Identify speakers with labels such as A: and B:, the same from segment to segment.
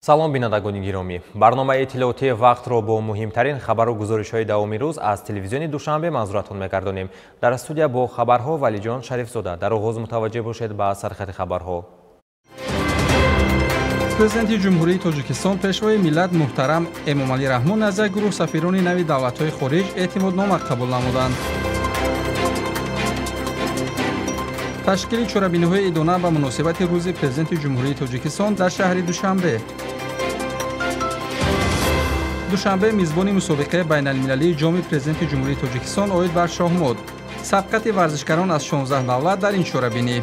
A: Салом, бинандагони гиромӣ. Барномаи иттилоотии вақтро бо муҳимтарин хабару гузоришҳои давоми рӯз аз телевизиони Душанбе манзуратон мегардонем. Дар студия бо хабарҳо Валиҷон Шарифзода. Дар оғоз мутаваҷҷеҳ бошед ба сархати хабарҳо.
B: Президенти Ҷумҳурии Тоҷикистон, Пешвои миллат муҳтарам Эмомалӣ Раҳмон аз як гурӯҳ сафирони нави давлатҳои хориҷ эътимоднома қабул намуданд. Ташкили чорабиниҳои идона ба муносибати рӯзи Президенти Ҷумҳурии Тоҷикистон дар шаҳри Душанбе. Душанбе мизбони мусобиқаи байналмилалии Ҷоми Президенти Ҷумҳурии Тоҷикистон оид бар шоҳмот. Сабқати варзишгарон аз 16 давлат дар ин чорабинӣ.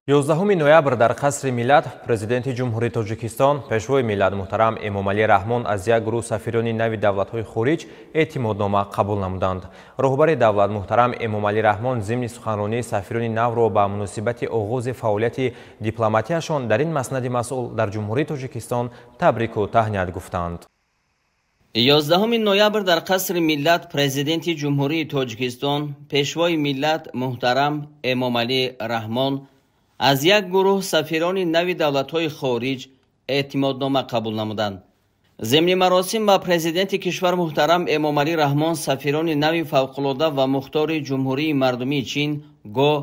A: 11 ноябр дар Қасри Миллат Президенти Ҷумҳурии Тоҷикистон, Пешвои миллат муҳтарам Эмомалӣ Раҳмон аз як гурӯҳ сафирони нави давлатҳои хориҷ эътимоднома қабул намуданд. Роҳбари давлат муҳтарам Эмомалӣ Раҳмон зимни суханронии сафирони навро ба муносибати оғози фаъолияти дипломатияшон дар ин маснади масъул дар Ҷумҳурии Тоҷикистон табрику таҳният гуфтанд.
C: 11 ноябр дар Қасри Миллат Президенти Ҷумҳурии Тоҷикистон, Пешвои миллат муҳтарам Эмомалӣ Раҳмон аз як гурӯҳ сафирони нави давлатҳои хориҷ эътимоднома қабул намуданд. Зимни маросим ба президенти кишвар муҳтарам Эмомалӣ Раҳмон сафирони нави фавқулода ва мухтори Ҷумҳурии Мардумии Чин Го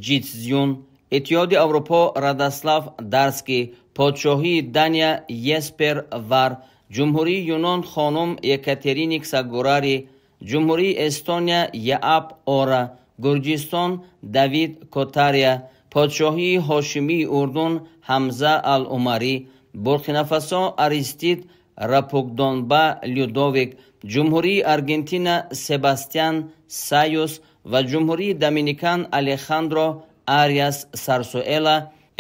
C: Ҷитсюн, Иттиҳоди Аврупо Радослав Дарский, Подшоҳии Дания Еспер Вар, Ҷумҳурии Юнон хонум Екатерини Ксагурари, Ҷумҳурии Эстония Яап Ора, Гурҷистон Давид Котария, Подшоҳии Ҳошимии Урдун Ҳамза Ал-Умарӣ, Буркинафасо Аристид Рапукдонба Людовик, Ҷумҳурии Аргентина Себастьян Сайус ва Ҷумҳурии Доминикан Алехандро Ариас Сарсуэла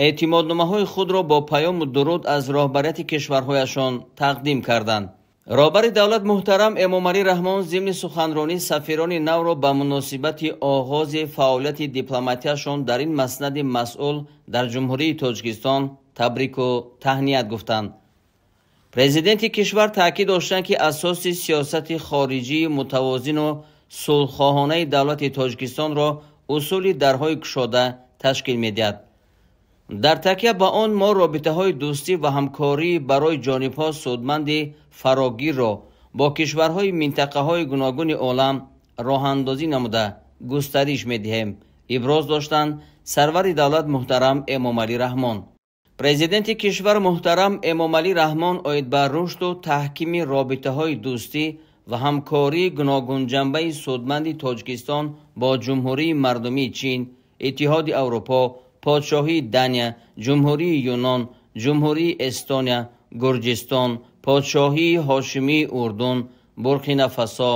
C: эътимодномаҳои худро бо паёму дуруд аз роҳбарияти кишварҳояшон тақдим карданд. Роҳбари давлат муҳтарам Эмомалӣ Раҳмон зимни суханронӣ сафирони навро ба муносибати оғози фаъолияти дипломатияшон дар ин маснади масъул дар Ҷумҳурии Тоҷикистон табрику таҳният гуфтанд. Президенти кишвар таъкид доштанд, ки асоси сиёсати хориҷии мутавозину сулҳхоҳонаи давлати Тоҷикистонро усули дарҳои кушода ташкил медиҳад. Дар такя ба он мо робитаҳои дӯстӣ ва ҳамкорӣ барои ҷонибҳо судманди фарогирро бо кишварҳои минтақаҳои гуногуни олам роҳандозӣ намуда густариш медиҳем, иброз доштанд сарвари давлат муҳтарам Эмомалӣ Раҳмон. Президенти кишвар муҳтарам Эмомалӣ Раҳмон оид ба рушду таҳкими робитаҳои дӯстӣ ва ҳамкории гуногунҷанбаи судманди Тоҷикистон бо Ҷумҳурии Мардумии Чин, Иттиҳоди Аврупо, Подшоҳии Дания, Ҷумҳурии Юнон, Ҷумҳурии Эстония, Гурҷистон, Подшоҳии Ҳошимии Урдун, Буркинафасо,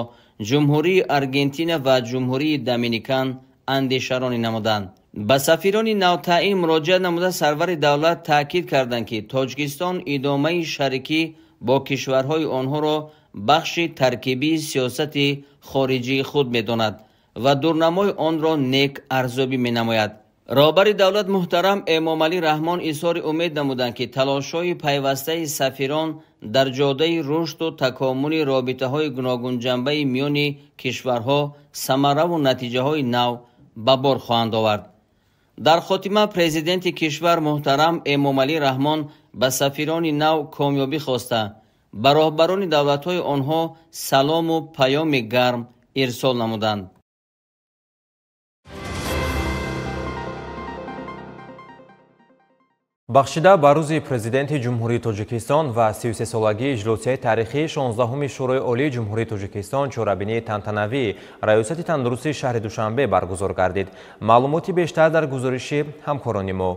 C: Ҷумҳурии Аргентина ва Ҷумҳурии Доминикан андешаронӣ намуданд. Ба сафирони навтаъин муроҷиат намуда сарвари давлат таъкид карданд, ки Тоҷикистон идомаи шарикӣ бо кишварҳои онҳоро бахши таркибии сиёсати хориҷии худ медонад ва дурнамои онро нек арзёбӣ менамояд. Роҳбари давлат муҳтарам Эмомалӣ Раҳмон изҳори умед намуданд, ки талошҳои пайвастаи сафирон дар ҷодаи рушду такомули робитаҳои гуногунҷанбаи миёни кишварҳо самараву натиҷаҳои нав ба бор хоҳанд овард. Дар хотима президенти кишвар муҳтарам Эмомалӣ Раҳмон ба сафирони нав комёбӣ хоста, ба роҳбарони давлатҳои онҳо салому паёми гарм ирсол намуданд.
A: Бахшида ба рӯзи Президенти Ҷумҳурии Тоҷикистон ва 33-солагии иҷлосияи таърихии 16-уми Шӯрои Олии Ҷумҳурии Тоҷикистон чорабинии тантанавии Раёсати тандурустии шаҳри Душанбе баргузор гардид. Маълумоти бештар дар гузориши ҳамкорони мо.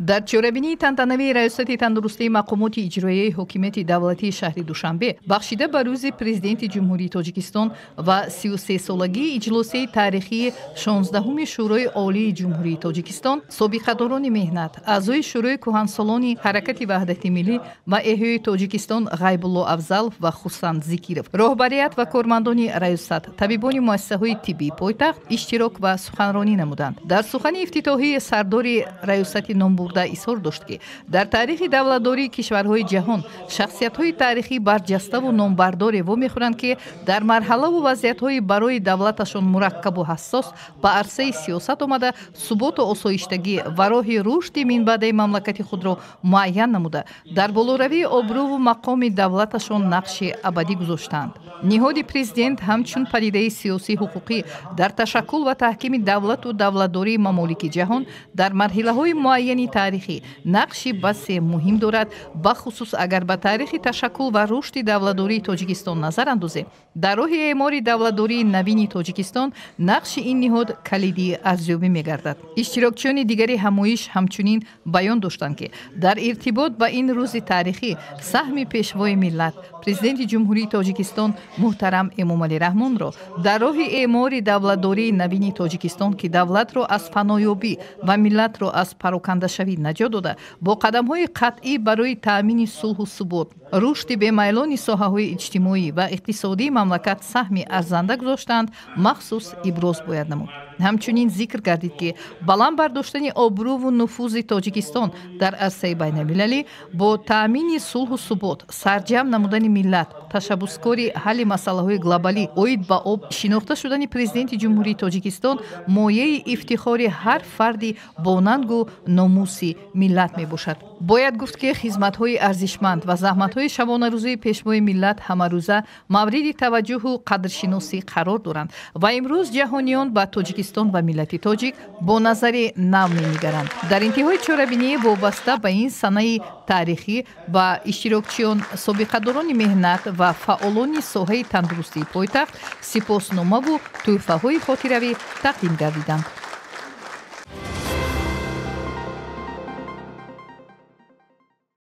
D: Дар чорабинии тантанавии Раёсати тандурустии мақомоти иҷроияи ҳокимияти давлатии шаҳри Душанбе бахшида ба рӯзи Президенти Ҷумҳурии Тоҷикистон ва 33-солагии иҷлосияи таърихии 16-уми Шӯрои Олии Ҷумҳурии Тоҷикистон собиқадорони меҳнат, аъзои Шӯрои кӯҳансолони Ҳаракати Ваҳдати Миллӣ ва Эҳёи Тоҷикистон Ғайбулло Афзалов ва Хурсанд Зикиров, роҳбарият ва кормандони раёсат, табибони муассисаҳои тиббии пойтахт иштирок ва суханронӣ намуданд. Дар сухани ифтитоҳии сардори раёсати номбурда овурда изҳор дошт, ки дар таърихи давлатдории кишварҳои ҷаҳон шахсиятҳои таърихӣ барҷаставу номбардоре вомехӯранд, ки дар марҳалаву вазъиятҳои барои давлаташон мураккабу ҳассос ба арсаи сиёсат омада, суботу осоиштагӣ ва роҳи рушди минбаъдаи мамлакати худро муайян намуда, дар болоравии обрӯву мақоми давлаташон нақши абадӣ гузоштаанд. Ниҳоди президент ҳамчун падидаи сиёсӣ ҳуқуқӣ дар ташаккул ва таҳкими давлату давлатдории мамолики ҷаҳон дар марҳилаҳои муайяни таърихӣ нақши басе муҳим дорад. Бахусус агар ба таърихи ташаккул ва рушди давлатдории Тоҷикистон назар андозем, дар роҳи эъмори давлатдории навини Тоҷикистон нақши ин ниҳод калидии арзёбӣ мегардад. Иштирокчиёни дигари ҳамоиш ҳамчунин баён доштанд, ки дар иртибот ба ин рӯзи таърихӣ саҳми Пешвои миллат, Президенти Ҷумҳурии Тоҷикистон муҳтарам Эмомалӣ Раҳмонро дар роҳи эъмори давлатдории навини Тоҷикистон, ки давлатро аз фаноёбӣ ва миллатро аз парокандашавӣ наҷот дода, бо қадамҳои қатъӣ барои таъмини сулҳу субот, рушди бемайлони соҳаҳои иҷтимоӣ ва иқтисодии мамлакат саҳми арзанда гузоштаанд, махсус иброз бояд намуд. Ҳамчунин зикр гардид, ки баланд бардоштани обрӯву нуфузи Тоҷикистон дар арсаи байналмилалӣ бо таъмини сулҳу субот, сарҷамъ намудани миллат, ташаббускори ҳалли масъалаҳои глобалӣ оид ба об шинохта шудани Президенти Ҷумҳурии Тоҷикистон мояи ифтихори ҳар фарди бонангу номуси миллат мебошад. Бояд гуфт, ки хизматҳои арзишманд ва заҳматҳои шабонарӯзии Пешвои миллат ҳамарӯза мавриди таваҷҷӯҳу қадршиносӣ қарор доранд ва имрӯз ҷаҳониён ба Тоҷикистон ва миллати тоҷик бо назари нав менигаранд. Дар интиҳои чорабинӣ вобаста ба ин санаи таърихӣ ба иштирокчиён, собиқадорони меҳнат ва фаъолони соҳаи тандурустии пойтахт сипосномаву тӯҳфаҳои хотиравӣ тақдим гардиданд.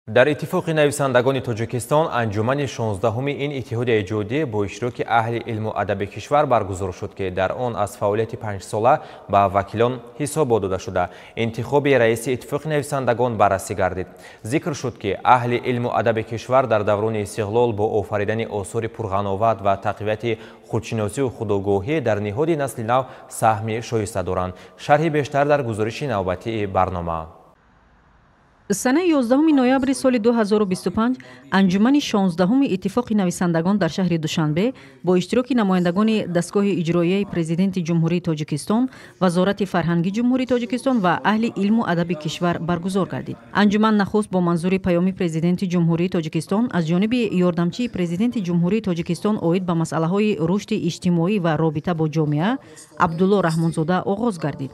A: Дар Иттифоқи нависандагони Тоҷикистон анҷумани 16-уми ин иттиҳоди эҷодӣ бо иштироки аҳли илму адаби кишвар баргузор шуд, ки дар он аз фаъолияти 5-сола ба вакилон ҳисобот дода шуда, интихоби раиси Иттифоқи нависандагон баррасӣ гардид. Зикр шуд, ки аҳли илму адаби кишвар дар даврони истиқлол бо офаридани осори пурғановат ва тақвияти худшиносию худогоҳӣ дар ниҳоди насли нав саҳми шоиста доранд. Шарҳи бештар дар гузориши навбатии барнома.
E: Санаи 11 ноябри соли 2025 анҷумани 16-уми Иттифоқи нависандагон дар шаҳри Душанбе бо иштироки намояндагони дастгоҳи иҷроияи Президенти Ҷумҳурии Тоҷикистон, Вазорати фарҳанги Ҷумҳурии Тоҷикистон ва аҳли илму адаби кишвар баргузор гардид. Анҷуман нахуст бо манзури паёми Президенти Ҷумҳурии Тоҷикистон аз ҷониби ёрдамчии Президенти Ҷумҳурии Тоҷикистон оид ба масъалаҳои рушди иҷтимоӣ ва робита бо ҷомеа Абдулло Раҳмонзода оғоз гардид.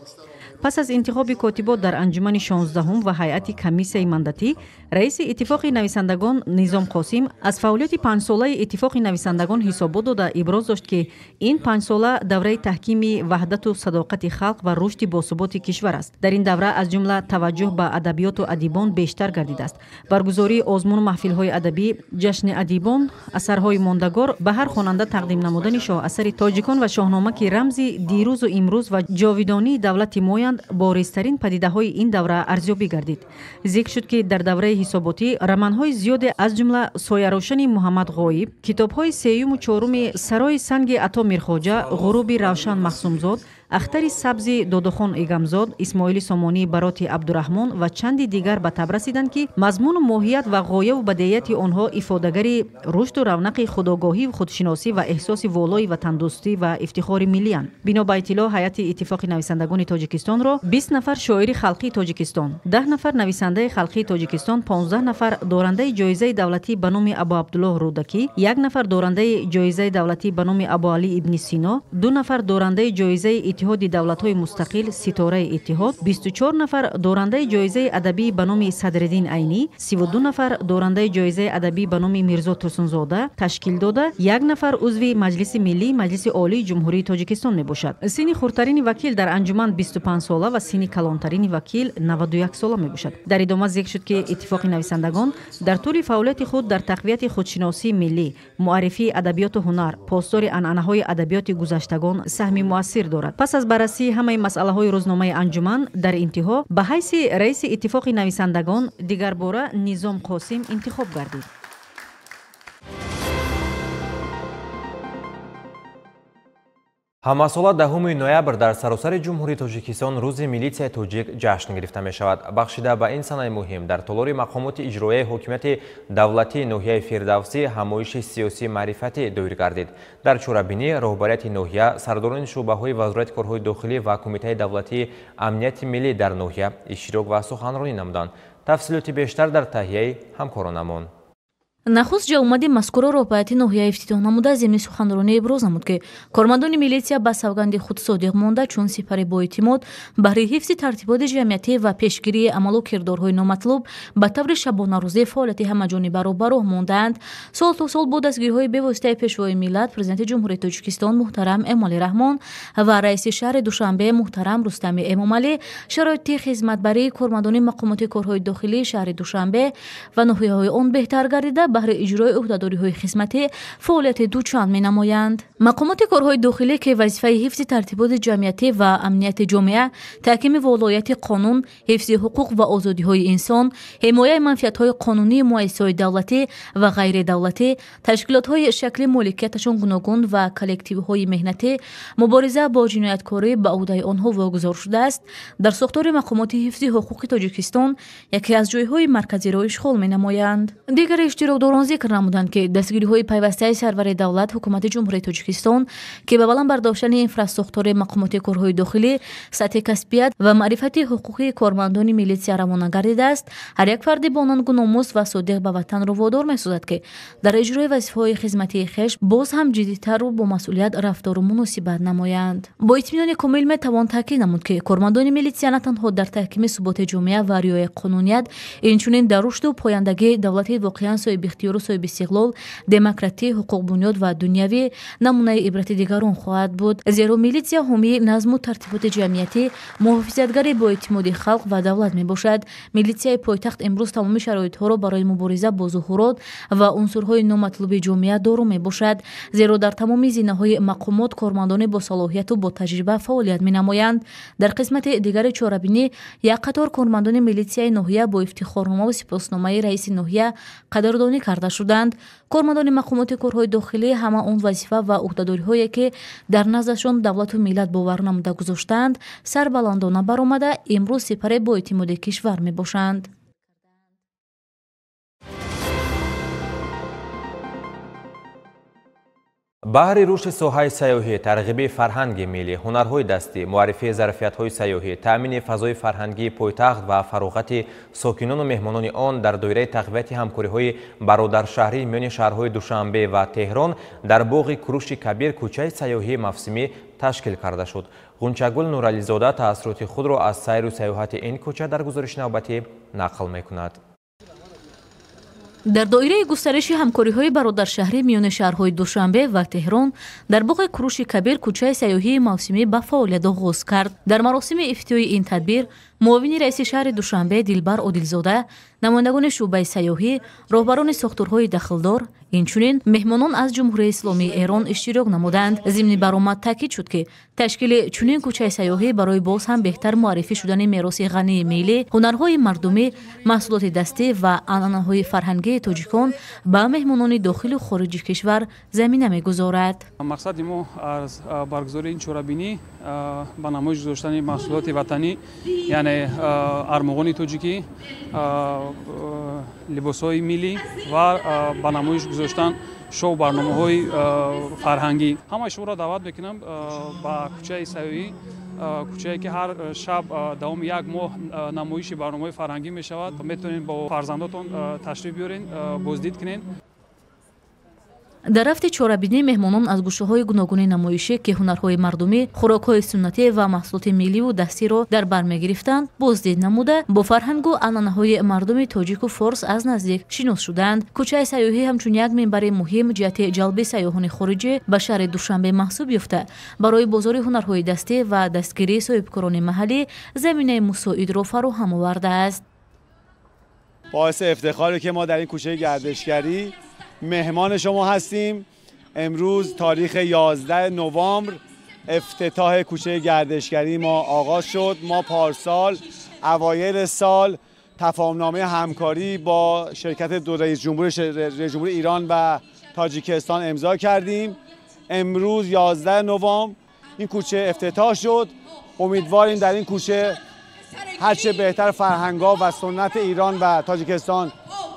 E: Пас аз интихоби котибот дар анҷумани 16-ум ва ҳайати комиссияи мандатӣ, раиси Иттифоқи нависандагон Низом Қосим аз фаъолияти 5-солаи Иттифоқи нависандагон ҳисобот дода иброз дошт, ки ин 5-сола давраи таҳкими ваҳдату садоқати халқ ва рушди босуботи кишвар аст. Дар ин давра аз ҷумла таваҷҷӯҳ ба адабиёту адибон бештар гардидааст. Баргузории озмуну маҳфилҳои адабӣ, ҷашни адибон, асарҳои мондагор ба ҳар хонанда тақдим намудани шоҳасари тоҷикон ва шоҳнома, ки рамзи дирӯзу имрӯз ва ҷовидонии давлати моянд, боризтарин падидаҳои ин давра арзёбӣ гардид. Зикр шуд, ки дар давраи ҳисоботӣ романҳои зиёде аз ҷумла Соярӯшани Муҳаммад Ғоиб, китобҳои сеюму чоруми Сарои санги Ато Мирхоҷа, Ғуруби Равшан Махсумзод, Ахтари сабзи Додухон Игамзод, Исмоили Сомонӣ Бароти Абдураҳмон ва чанди дигар ба таб расиданд, ки мазмуну моҳият ва ғояву бадеияти онҳо ифодагари рушду равнақи худогоҳию худшиносӣ ва эҳсоси волои ватандӯстӣ ва ифтихори миллиянд. Бино ба иттилоъ, ҳайати Иттифоқи нависандагони Тоҷикистонро 20 нафар шоири халқии Тоҷикистон, 10 нафар нависандаи халқии Тоҷикистон, 15 нафар дорандаи ҷоизаи давлатӣ ба номи Абуабдуллоҳ Рӯдакӣ, 1 нафар дорандаи ҷоизаи давлатӣ ба номи Абуалӣ ибни Сино, 2 нафар дорандаи ҷоизаи Иттиҳоди давлатҳои мустақил Ситораи Иттиҳод, 24 нафар дорандаи ҷоизаи адабӣ ба номи Садриддин Айнӣ, 32 нафар дорандаи ҷоизаи адабӣ ба номи Мирзо Турсунзода ташкил дода, 1 нафар узви Маҷлиси Миллии Маҷлиси Олии Ҷумҳурии Тоҷикистон мебошад. Синни хурдтарини вакил дар анҷуман 25 сола ва синни калонтарини вакил 91 сола мебошад. Дар идома зикр шуд, ки Иттифоқи нависандагон дар тӯли фаъолияти худ дар тақвияти худшиносии миллӣ, муаррифии адабиёту ҳунар, посдори анъанаҳои адабиёти гузаштагон саҳми муассир дорад. Пас аз баррасии ҳамаи масъалаҳои рӯзномаи анҷуман дар интиҳо ба ҳайси раиси Иттифоқи нависандагон дигарбора Низом Қосим интихоб гардид.
A: Ҳамасола 10 ноябр дар саросари Ҷумҳурии Тоҷикистон рӯзи милитсияи тоҷик ҷашн гирифта мешавад. Бахшида ба ин санаи муҳим дар толори мақомоти иҷроияи ҳокимияти давлатии ноҳияи Фирдавсӣ ҳамоиши сиёсии маърифатӣ доир гардид. Дар чорабинӣ роҳбарияти ноҳия, сардорони шӯъбаҳои Вазорати корҳои дохилӣ ва Кумитаи давлатии амнияти миллӣ дар ноҳия иштирок ва суханронӣ намуданд. Тафсилоти бештар дар таҳияи ҳамкоронамон.
F: Нахуст ҷавомади мазкурро роҳбарияти ноҳия ифтитоҳ намуда, зимни суханронӣ иброз намуд, ки кормандони милитсия ба савганди худ содиқ монда, чун сипари боэътимод баҳри ҳифзи тартиботи ҷамъиятӣ ва пешгирии амалу кирдорҳои номатлуб ба таври шабонарӯзӣ фаъолияти ҳамаҷонибаро ба роҳ мондаанд. Сол то сол бо дастгириҳои бевоситаи Пешвои миллат, Президенти Ҷумҳурии Тоҷикистон муҳтарам Эмомалӣ Раҳмон ва раиси шаҳри Душанбе муҳтарам Рустами Эмомалӣ, шароити хизматбарии кормандони мақомоти корҳои дохилии шаҳри Душанбе ва ноҳияҳои он беҳтар гардида, баҳри иҷрои ӯҳдадориҳои хизматӣ фаъолияти дучанд менамоянд. Мақомоти корҳои дохилӣ, ки вазифаи ҳифзи тартиботи ҷамъиятӣ ва амнияти ҷомеа, таҳкими волояти қонун, ҳифзи ҳуқуқ ва озодиҳои инсон, ҳимояи манфиатҳои қонунии муассисаҳои давлатӣ ва ғайридавлатӣ, ташкилотҳои шакли моликияташон гуногун ва коллективҳои меҳнатӣ, мубориза бо ҷинояткорӣ ба ӯҳдаи онҳо вогузор шудааст, дар сохтори мақомоти ҳифзи ҳуқуқи Тоҷикистон яке аз ҷойҳои марказиро ишғол менамоянд. Дигар иштирокдорон зикр намуданд, ки дастгириҳои пайвастаи сарвари давлат, Ҳукумати Ҷумҳурии Тоҷикистон, ки ба баланд бардоштани инфрасохтори мақомоти корҳои дохилӣ, сатҳи касбият ва маърифати ҳуқуқии кормандони милитсия равона гардидааст, ҳар як фарди бо нангу номус ва содиқ ба ватанро водор месозад, ки дар иҷрои вазифаҳои хизматии хеш боз ҳам ҷиддитару бо масъулият рафтору муносибат намоянд. Бо итминони комил метавон таъкид намуд, ки кормандони милитсия на танҳо дар таҳкими суботи ҷомеа ва риояи қонуният, инчунин дар рушду пояндагии давлати воқеан соҳибихтиёру соҳибистиқлол, демократӣ, ҳуқуқбунёд ва дунявӣ намунаи ибрати дигарон хоҳад буд. Зеро милитсия ҳомии назму тартиботи ҷамъиятӣ, муҳофизатгари боэътимоди халқ ва давлат мебошад. Милитсияи пойтахт имрӯз тамоми шароитҳоро барои мубориза бо зуҳурот ва унсурҳои номатлуби ҷомеа доро мебошад, зеро дар тамоми зинаҳои мақомот кормандони босалоҳияту ботаҷриба фаъолият менамоянд. Дар қисмати дигари чорабинӣ як қатор кормандони милитсияи ноҳия бо ифтихорномаву сипосномаи раиси ноҳия қадрдонӣ карда шуданд. Кормандони мақомоти корҳои дохилӣ ҳама он вазифа ва ӯҳдадориҳое, ки дар наздашон давлату миллат бовар намуда гузоштаанд, сарбаландона баромада, имрӯз сипаре боэътимоди кишвар мебошанд.
A: Баҳри рушди соҳаи сайёҳӣ, тарғиби фарҳанги миллӣ, ҳунарҳои дастӣ, муаррифии зарфиятҳои сайёҳӣ, таъмини фазои фарҳангии пойтахт ва фароғати сокинону меҳмонони он дар доираи тақвияти ҳамкориҳои бародаршаҳрӣ миёни шаҳрҳои Душанбе ва Теҳрон дар боғи Куруши Кабир кӯчаи сайёҳии мавсимӣ ташкил карда шуд. Ғунчагул Нурализода таассуроти худро аз сайру сайёҳати ин кӯча дар гузориши навбатӣ нақл мекунад.
F: Дар доираи густариши ҳамкориҳои бародаршаҳрӣ миёни шаҳрҳои Душанбе ва Теҳрон дар боғи Куруши Кабир кӯчаи сайёҳии мавсимӣ ба фаъолият оғоз кард. Дар маросими ифтитоҳи ин тадбир муовини раиси шаҳри Душанбе Дилбар Одилзода, намояндагони шӯъбаи сайёҳӣ, роҳбарони сохторҳои дахлдор, инчунин меҳмонон аз Ҷумҳурии Исломии Эрон иштирок намуданд. Зимни баромад таъкид шуд, ки ташкили чунин кӯчаи сайёҳӣ барои боз ҳам беҳтар муаррифӣ шудани мероси ғании миллӣ, ҳунарҳои мардумӣ, маҳсулоти дастӣ ва анъанаҳои фарҳангии тоҷикон ба меҳмонони дохилу хориҷи кишвар замина мегузорад.
G: Мақсади мо аз баргузории ин чорабинӣ ба намоиш гузоштани маҳсулоти ватанӣ, яъне армуғони тоҷикӣ, либосҳои миллӣ ва ба намоиш гузоштан шоу барномаҳои фарҳангӣ. Ҳамаи шуморо даъват мекунам ба кӯчаи сайёҳӣ, кӯчае ки ҳар шаб давоми як моҳ намоиши барномаҳои фарҳангӣ мешавад. Метавонед бо фарзандотон ташриф биёред, боздид кунед.
F: Дар рафти чорабинӣ меҳмонон аз гӯшаҳои гуногуни намоишӣ, ки ҳунарҳои мардумӣ, хӯрокҳои суннатӣ ва маҳсулоти милливу дастиро дар бар мегирифтанд, боздид намуда, бо фарҳангу анъанаҳои мардуми тоҷику форс аз наздик шинос шуданд. Кӯчаи сайёҳӣ ҳамчун як минбари муҳим ҷиҳати ҷалби сайёҳони хориҷӣ ба шаҳри Душанбе маҳсуб ёфта, барои бозори ҳунарҳои дастӣ ва дастгирии соҳибкорони маҳаллӣ заминаи мусоидро фароҳам овардааст.
H: боиси ифтихоре ки мо дар ин кӯчаи гардишгарӣ меҳмони шумо ҳастем. امروز تاریخ 11 نوامبر افتتاح کوچه گردشگری ما آغاز شد. ما پارسال اوایل سال تفاهمنامه همکاری با شرکت دو رئیس جمهور ایران و تاجیکستان امضا کردیم. امروز 11 نوامبر این کوچه افتتاح شد. امیدواریم در این کوچه هرچه بهتر فرهنگ‌ها و سنت ایران و تاجیکستان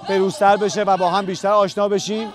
H: بروزتر بشه و با هم بیشتر آشنا بشیم.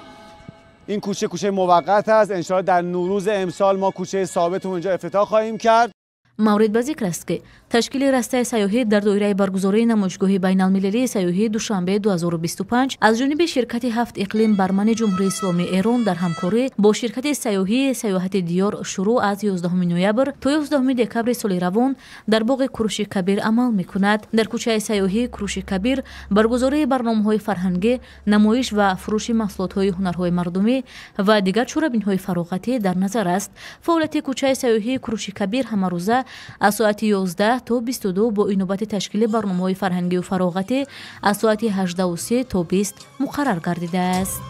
H: این کوچه کوچه موقت است. انشاءالله در نوروز امسال ما کوچه ثابت اونجا افتتاح خواهیم کرد.
F: Маврид ба зикр аст, ки ташкили растаи сайёҳӣ дар доираи баргузории намоишгоҳи байналмилалии сайёҳии Душанбе 2025 аз ҷониби ширкати ҳафт иқлим Бармани Ҷумҳурии Исломии Эрон дар ҳамкорӣ бо ширкати сайёҳии Сайёҳати Диёр шурӯъ аз 11 ноябр то 11 декабри соли равон дар боғи Куруши Кабир амал мекунад. Дар кӯчаи сайёҳии Куруши Кабир баргузории барномаҳои фарҳангӣ, намоиш ва фурӯши маҳсулотҳои ҳунарҳои мардумӣ ва дигар чорабиниҳои фароғатӣ дар назар аст. Фаъолияти кӯчаи сайёҳии Куруши Кабир ҳамарӯза аз соати 11 то 22 бо инобати ташкили барномаҳои фарҳангию фароғатӣ аз соати 18:30 то 20 муқаррар гардидааст.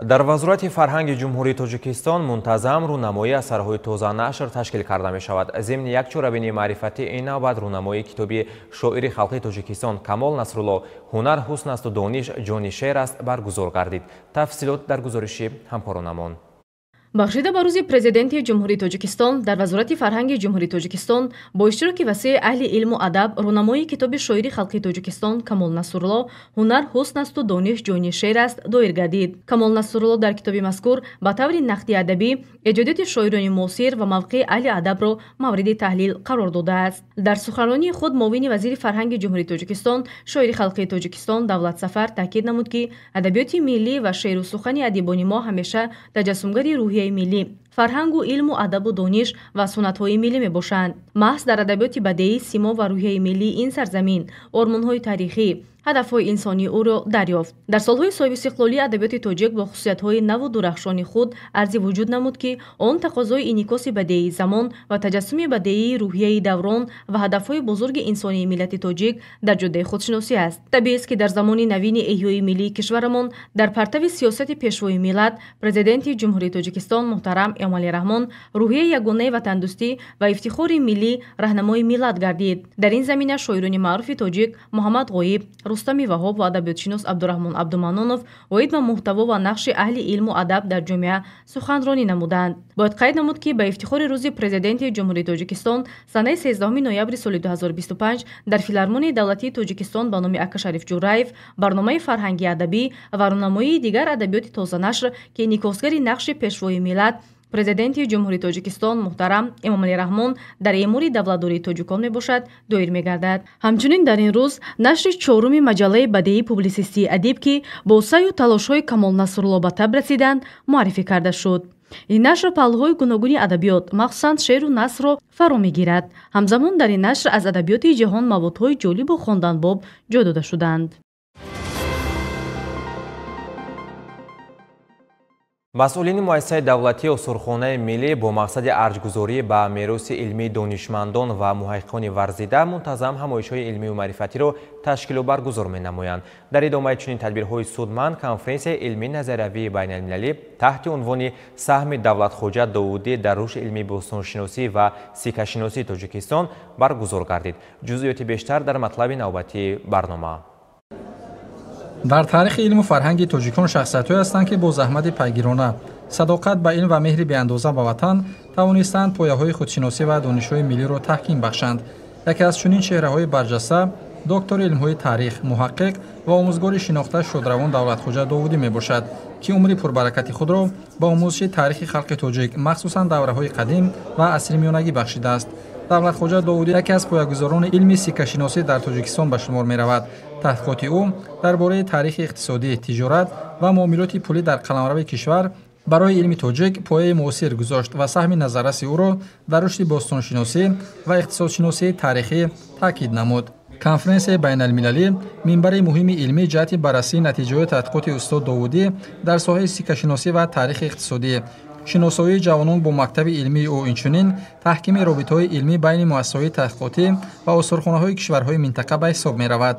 A: Дар Вазорати фарҳанги Ҷумҳурии Тоҷикистон мунтазам рӯнамоии асарҳои тозанашр ташкил карда мешавад. Зимни як чорабинии маърифатӣ ин навбат рӯнамоии китоби шоири халқи Тоҷикистон Камол Насрулло «Ҳунар ҳусн асту дониш ҷони шер аст» баргузор гардид. Тафсилот дар гузориши ҳамкоронамон.
I: Бахшида ба рӯзи Президенти Ҷумҳурии Тоҷикистон дар Вазорати фарҳанги Ҷумҳурии Тоҷикистон бо иштироки васеи аҳли илму адаб рӯнамоии китоби шоири халқи Тоҷикистон Камол Насрулло «Ҳунар ҳусн асту дониш ҷони шер аст» доир гардид. Камол Насрулло дар китоби мазкур ба таври нақди адабӣ эҷодиёти шоирони муосир ва мавқеи аҳли адабро мавриди таҳлил қарор додааст. Дар суханронии худ муовини вазири фарҳанги Ҷумҳурии Тоҷикистон, шоири халқи Тоҷикистон Давлат Сафар таъкид намуд, ки адабиёти миллӣ ва шеъру сухани адибони мо ҳамеша таҷассумгари рӯҳияи миллӣ, фарҳангу илму адабу дониш ва суннатҳои миллӣ мебошанд. Маҳз дар адабиёти бадеӣ симо ва рӯҳияи миллии ин сарзамин, ормонҳои таърихӣ, ҳадафҳои инсонии ӯро дарёфт. Дар солҳои соҳибистиқлолӣ адабиёти тоҷик бо хусусиятҳои наву дурахшони худ арзи вуҷуд намуд, ки он тақозои инъикоси бадеии замон ва таҷассуми бадеии рӯҳияи даврон ва ҳадафҳои бузурги инсонии миллати тоҷик дар ҷодаи худшиносӣ аст. Табиист, ки дар замони навини эҳёи миллии кишварамон дар партави сиёсати пешвои миллат, Президенти Ҷумҳурии Тоҷикистон муҳтарам Эмомалӣ Раҳмон рӯҳияи ягонаи ватандӯстӣ ва ифтихори миллӣ раҳнамои миллат гардид. Дар ин замина шоирони маъруфи тоҷик Муҳаммад Ғоиб, Рустами Ваҳоб ва адабиётшинос Абдураҳмон Абдуманонов оид ба муҳтаво ва нақши аҳли илму адаб дар ҷомеа суханронӣ намуданд. Бояд қайд намуд, ки ба ифтихори рӯзи Президенти Ҷумҳурии Тоҷикистон санаи 13 ноябри соли 2025 дар Филармонияи давлатии Тоҷикистон ба номи Акашариф Ҷураев барномаи фарҳанги адабӣ ва рӯнамоии дигар адабиёти тозанашр, ки инъикосгари нақши пешвои миллат, Президенти Ҷумҳурии Тоҷикистон муҳтарам Эмомалӣ Раҳмон дар эъмори давлатдории тоҷикон мебошад, доир мегардад. Ҳамчунин дар ин рӯз нашри чоруми маҷаллаи бадеии публисистии адиб, ки бо саъю талошҳои Камол Насрулло ба таб расиданд, муаррифӣ карда шуд. Ин нашр паҳлӯҳои гуногуни адабиёт, махсусан шеъру насрро фаро мегирад. Ҳамзамон дар ин нашр аз адабиёти ҷаҳон маводҳои ҷолибу хонданбоб ҷой дода шуданд.
A: Масъулини муассисаи давлатии Осорхонаи миллӣ бо мақсади арҷгузорӣ ба мероси илмии донишмандон ва муҳаққиқони варзида мунтазам ҳамоишҳои илмию маърифатиро ташкилу баргузор менамоянд. Дар идомаи чунин тадбирҳои судманд конференсияи илмии назариявии байналмилалӣ таҳти унвони «Саҳми Давлатхоҷа Довудӣ дар рушди илмии бостоншиносӣ ва сиккашиносии Тоҷикистон» баргузор гардид. Ҷузъиёти бештар дар матлаби навбатии барнома.
B: Дар таърихи илму фарҳанги тоҷикон шахсиятҳое ҳастанд, ки бо заҳмати пайгирона, садоқат ба илм ва меҳри беандоза ба ватан тавонистанд пояҳои худшиносӣ ва донишҳои миллиро таҳким бахшанд. Яке аз чунин чеҳраҳои барҷаста доктори илмҳои таърих, муҳаққиқ ва омӯзгори шинохта шодравон Давлатхоҷа Довудӣ мебошад, ки умри пурбаракати худро ба омӯзиши таърихи халқи тоҷик, махсусан давраҳои қадим ва асри миёнагӣ бахшидааст. Давлатхоҷа Довудӣ яке аз поягузорони илми сиккашиносӣ дар Тоҷикистон ба шумор меравад. Таҳқиқоти ӯ дар бораи таърихи иқтисодӣ, тиҷорат ва муомилоти пулӣ дар қаламрави кишвар барои илми тоҷик пояи муосир гузошт ва саҳми назарраси ӯро дар рушди бостоншиносӣ ва иқтисодшиносии таърихӣ таъкид намуд. Конференсияи байналмилалӣ минбари муҳими илмӣ ҷиҳати баррасии натиҷаҳои таҳқиқоти устод Довудӣ дар соҳаи сиккашиносӣ ва таърихи иқтисодӣ, шиносоии ҷавонон бо мактаби илмии ӯ, инчунин таҳкими робитаҳои илмӣ байни муассисаҳои таҳқиқотӣ ва осорхонаҳои кишварҳои минтақа ба ҳисоб меравад.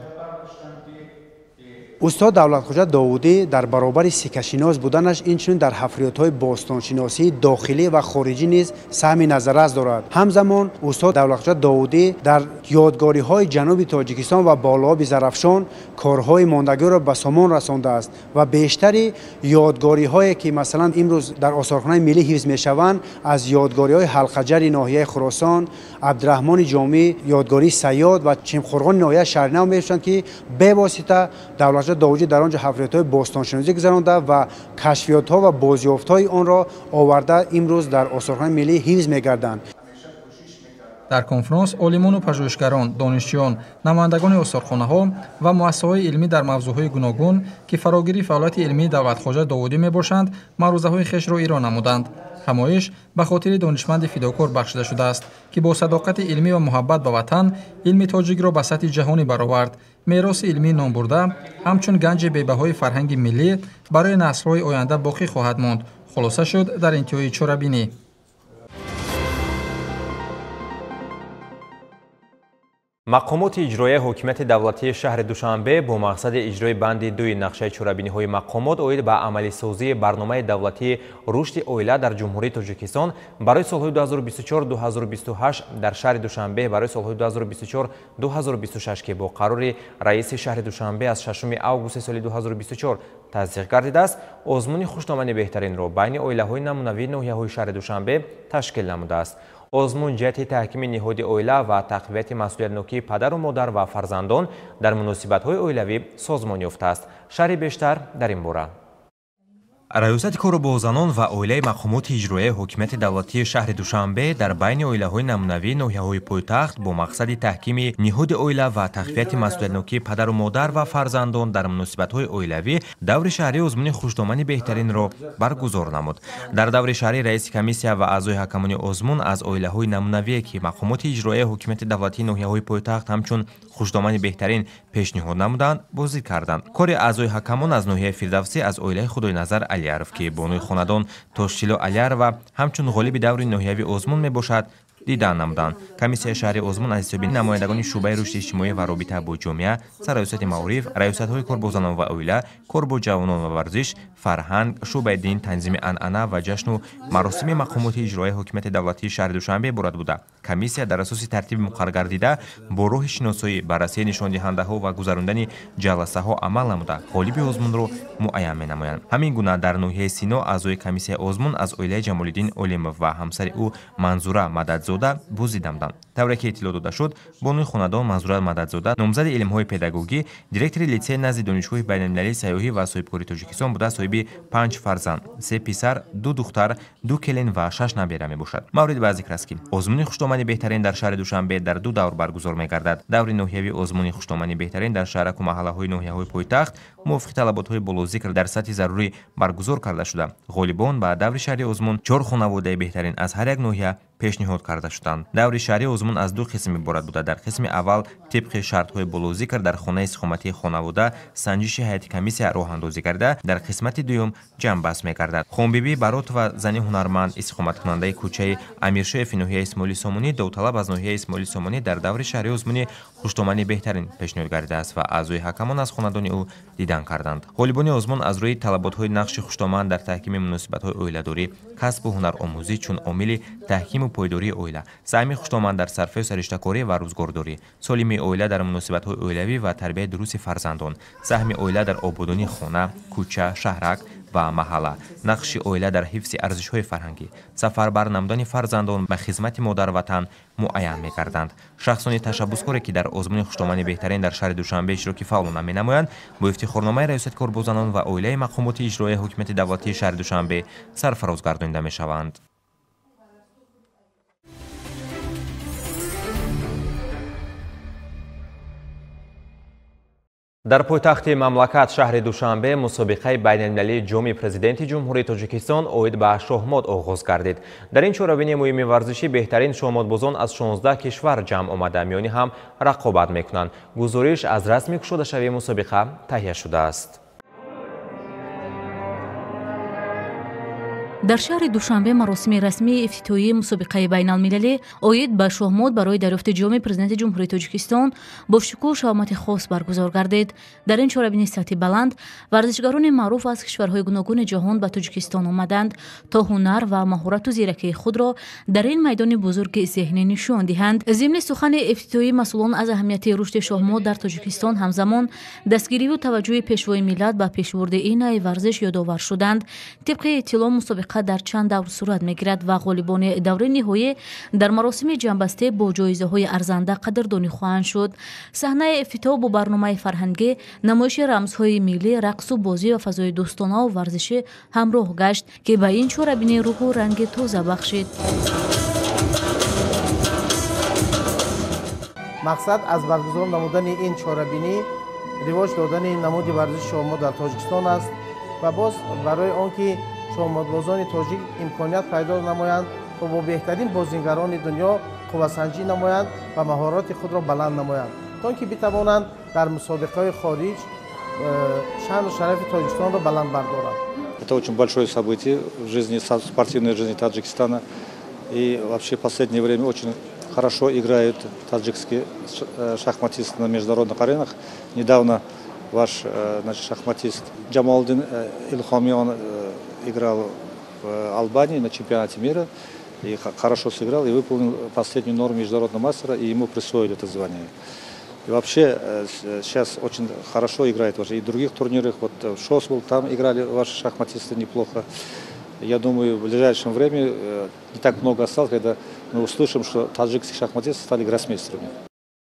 J: Устод Давлатхоҷа Довудӣ дар баробари сиккашинос буданаш инчунин дар ҳафриётҳои бостоншиносии дохилӣ ва хориҷӣ низ саҳми назаррас дорад. Ҳамзамон устод Давлатхоҷа Довудӣ дар Ёдгориҳои ҷануби Тоҷикистон ва болооби Зарафшон корҳои мондагиро ба сомон расондааст ва бештари ёдгориҳое ки масалан имрӯз дар осорхонаи миллӣ ҳифз мешаванд, аз ёдгориҳои Ҳалқаҷари ноҳияи Хуросон, Абдураҳмони Ҷомӣ, ёдгории Сайёд ва Чимқурғони ноҳияи Шаҳринав мешаванд, ки бевосита Давлатшоҳ Довудӣ дар он ҷо ҳафриётҳои бостоншиносӣ гузаронда ва кашфиётҳо ва бозёфтҳои онро оварда имрӯз дар осорхонаи миллӣ ҳифз мегарданд.
B: Дар конфронс олимону пажӯҳишгарон, донишҷӯён, намояндагони осорхонаҳо ва муассисаҳои илмӣ дар мавзӯъҳои гуногун, ки фарогири фаъолияти илмии Давлатхоҷа Довудӣ мебошанд, маърузаҳои хешро ироа намуданд. Ҳамоиш ба хотири донишманди фидокор бахшида шудааст, ки бо садоқати илмӣ ва муҳаббат ба ватан илми тоҷикро ба сатҳи ҷаҳонӣ баровард. Мероси илмии номбурда ҳамчун ганҷи бебаҳои фарҳанги миллӣ барои наслҳои оянда боқӣ хоҳад монд. Хулоса шуд дар интиҳои чорабинӣ.
A: Мақомоти иҷроияи ҳокимияти давлатии шаҳри Душанбе бо мақсади иҷрои банди дуи нақшаи чорабиниҳои мақомот оид ба амалисозии барномаи давлатии рушди оила дар Ҷумҳурии Тоҷикистон барои солҳои 2024-2028 дар шаҳри Душанбе барои солҳои 2024-2026, ки бо қарори раиси шаҳри Душанбе аз 6 августи соли 2024 тасдиқ гардидааст, озмуни хушдомани беҳтаринро байни оилаҳои намунавии ноҳияҳои шаҳри Душанбе ташкил намудааст. Озмун ҷиҳати таҳкими ниҳоди оила ва тақвияти масъулиятнокии падару модар ва фарзандон дар муносибатҳои оилавӣ созмон ёфтааст. Шарҳи бештар дар ин бора. Раёсати кору бо занон ва оилаи мақомоти иҷроияи ҳокимияти давлатии шаҳри Душанбе дар байни оилаҳои намунавии ноҳияҳои пойтахт бо мақсади таҳкими ниҳоди оила ва тақвияти масъулиятнокии падару модар ва фарзандон дар муносибатҳои оилавӣ даври шаҳрии озмуни хушдомани беҳтаринро баргузор намуд. Дар даври шаҳрӣ раиси комиссия ва аъзои ҳакамони озмун аз оилаҳои намунавие, ки мақомоти иҷроияи ҳокимияти давлатии ноҳияҳои пойтахт ҳамчун хушдомани беҳтарин пешниҳод намуданд, боздид карданд. Кори аъзои ҳакамон аз ноҳияи Фирдавсӣ аз оилаи Худойназар Алияров, ки бонуи хонадон Тошчило Алиярова ҳамчун ғолиби даври ноҳиявии озмун мебошад, дидан намуданд. Комиссияи шаҳри озмун аз ҳисоби намояндагони шӯъбаи рушди иҷтимоӣ ва робита бо ҷомеа, сарраёсати маориф, раёсатҳои кор бо занон ва оила, кор бо ҷавонон ва варзиш, фарҳанг, шӯъбаи дин, танзими анъана ва ҷашну маросими мақомоти иҷроияи ҳокимияти давлатии шаҳри Душанбе иборат буда. Комиссия дар асоси тартиби муқарраргардида бо роҳи шиносоӣ, баррасии нишондиҳандаҳо ва гузарондани ҷаласаҳо амал намуда, ғолиби озмунро муайян менамоянд. Ҳамин гуна дар ноҳияи Сино аъзои комиссияи озмун аз оилаи Ҷамолиддин Олимов ва ҳамсари ӯ Манзура Мададзода боздид намуданд. Тавре ки иттилоъ дода шуд, бонуи хонадон Манзура Мададзода номзади илмҳои педагогӣ, директори литсей назди Донишгоҳи байналмилалии сайёҳӣ ва соҳибкории Тоҷикистон буда, соҳиби 5 фарзанд, 3 писар, 2 духтар, 2 келин ва 6 набера мебошад. Маврид ба зикр аст, ки озмуни хушдомани беҳтарин дар шаҳри Душанбе дар 2 давр баргузор мегардад. Даври ноҳиявии озмуни хушдомани беҳтарин дар шаҳраку маҳаллаҳои ноҳияҳои пойтахт мувофиқи талаботҳои болозикр дар сатҳи зарурӣ баргузор карда шуда, ғолибон ба даври шаҳри озмун 4 хонаводаи беҳтарин аз ҳар як ноҳия пешниҳод карда шуданд. Даври шаҳрии озмун аз 2 қисм иборат буда. Дар қисми аввал тибқи шартҳои болозикр дар хонаи истиқоматии хонавода санҷиши ҳайати комиссия роҳандозӣ карда, дар қисмати дуюм ҷамъбаст мегардад. Хонбибӣ Баротова, зани ҳунарманд, истиқоматкунандаи кӯчаи Амиршоеви ноҳияи Исмоили Сомонӣ, довталаб аз ноҳияи Исмоили Сомонӣ дар даври шаҳрии озмуни хушдомани беҳтарин пешниҳод гардидааст ва аъзои ҳакамон аз хонадони ӯ дидан карданд. Ғолибони озмун аз рӯи талаботҳои нақши хушдоман дар таҳкими муносибатҳои оиладорӣ, касбу ҳунаромӯзӣ чун омили таҳкиму пойдории оила, саҳми хушдоман дар сарфаю сариштакорӣ ва рӯзгордорӣ, солимии оила дар муносибатҳои оилавӣ ва тарбияи дурусти фарзандон, саҳми оила дар ободонии хона, кӯча, шаҳрак ва маҳалла, нақши оила дар ҳифзи арзишҳои фарҳангӣ, сафарбар намудани фарзандон ба хизмати модарватан муайян мекарданд. Шахсони ташаббускоре, ки дар озмуни хушдомани беҳтарин дар шаҳри Душанбе иштироки фаъолона менамоянд, бо ифтихорномаи раёсати кор бо занон ва оилаи мақомоти иҷроияи ҳокимияти давлатии шаҳри Душанбе сарфароз гардонида мешаванд. Дар пойтахти мамлакат шаҳри Душанбе мусобиқаи байналмилалии ҷоми президенти Ҷумҳурии Тоҷикистон оид ба шоҳмот оғоз гардид. Дар ин чорабинии муҳими варзишӣ беҳтарин шоҳмотбозон аз 16 кишвар ҷамъ омада миёни ҳам рақобат мекунанд. Гузориш аз расми кушодашавии мусобиқа таҳия шудааст.
F: Дар шаҳри Душанбе маросими расмии ифтитоҳии мусобиқаи байналмилалӣ оид ба шоҳмот барои дарёфти ҷоми Президенти Ҷумҳурии Тоҷикистон бо шукӯҳу шаҳомати хос баргузор гардид. Дар ин чорабинии сатҳи баланд варзишгарони маъруф аз кишварҳои гуногуни ҷаҳон ба Тоҷикистон омаданд, то ҳунар ва маҳорату зиракии худро дар ин майдони бузурги зеҳнӣ нишон диҳанд. Зимни сухани ифтитоҳӣ масъулон аз аҳамияти рушди шоҳмот дар Тоҷикистон, ҳамзамон дастгириву таваҷҷӯҳи пешвои миллат ба пешбурди ин навъи варзиш ёдовар шуданд. Тибқи иттилоъ, мусобиқа дар чанд давр сурат мегирад ва ғолибони даври ниҳоӣ дар маросими ҷамъбастӣ бо ҷоизаҳои арзанда қадрдонӣ хоҳанд шуд. Саҳнаи ифтитоҳ бо барномаи фарҳангӣ, намоиши рамзҳои миллӣ, рақсу бозӣ ва фазои дӯстонаву варзишӣ ҳамроҳ гашт, ки ба ин чорабинӣ рӯҳу ранги тоза бахшид.
K: Мақсад аз баргузор намудани ин чорабинӣ ривоҷ додани намуди варзиши шоҳмот дар Тоҷикистон аст ва боз барои он ки шоҳмотбозони тоҷик имконият пайдо намоянд то бо беҳтарин бозингарони дунё қуввасанҷӣ намоянд ва маҳорати худро баланд намоянд, то ин ки битавонанд дар мусобиқаҳои хориҷ шаъну шарафи Тоҷикистонро баланд бардоранд.
L: Это очень большое событие в жизни, спортивной жизни Таджикистана. И вообще в последнее время очень хорошо играют таджикские шахматисты на международных аренах. Недавно ваш, значит, шахматист Джамалдин Илхоми, он играл в Албании на чемпионате мира и хорошо сыграл и выполнил последнюю норму международного мастера, и ему присвоили это звание. И вообще сейчас очень хорошо играет уже и в других турнирах. Вот в ШОС был, там играли ваши шахматисты неплохо. Я думаю, в ближайшем времени не так много осталось, когда мы услышим, что таджикские шахматисты стали гроссмейстерами.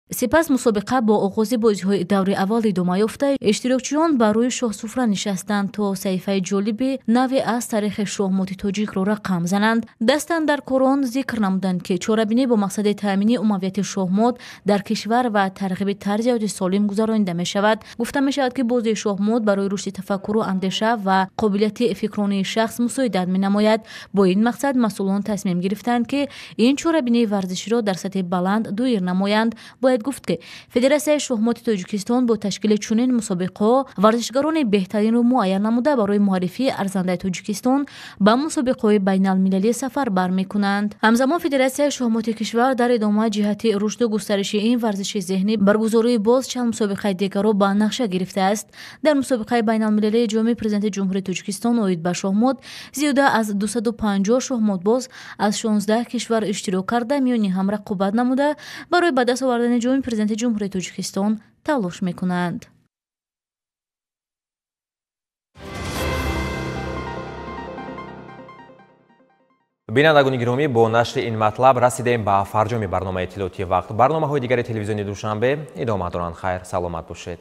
F: Сипас мусобиқа бо оғози бозиҳои даври аввал идома ёфта, иштирокчиён ба рӯи шоҳсуфра нишастанд, то саҳифаи ҷолиби наве аз таърихи шоҳмоти тоҷикро рақам зананд. Дастандаркорон зикр намуданд, ки чорабинӣ бо мақсади таъмини умумияти шоҳмот дар кишвар ва тарғиби тарзи ҳаёти солим гузаронида мешавад. Гуфта мешавад, ки бозии шоҳмот барои рушди тафаккуру андеша ва қобилияти фикронии шахс мусоидат менамояд. Бо ин мақсад масъулон тасмим гирифтанд, ки ин чорабинии варзиширо дар сатҳи баланд доир намоянд. Бояд гуфт, ки Федератсияи шоҳмоти Тоҷикистон бо ташкили чунин мусобиқаҳо варзишгарони беҳтаринро муайян намуда, барои муаррифии арзандаи Тоҷикистон ба мусобиқаҳои байналмилалӣ сафар бармекунанд. Ҳамзамон Федератсияи шоҳмоти кишвар дар идома ҷиҳати рушду густариши ин варзиши зеҳнӣ баргузории боз чанд мусобиқаи дигарро ба нақша гирифтааст. Дар мусобиқаи байналмилалии ҷоми Президенти Ҷумҳурии Тоҷикистон оид ба шоҳмот зиёда аз 250 шоҳмотбоз аз 16 кишвар иштирок карда, миёни ҳам рақобат намуда, барои ба даст овардани ҷоми Президенти Ҷумҳурии Тоҷикистон талош мекунанд.
A: Бинандагони гиромӣ, бо нашри ин матлаб расидем ба фарҷоми барномаи иттилоотии вақт. Барномаҳои дигари телевизиони Душанбе идома доранд. Хайр, саломат бошед.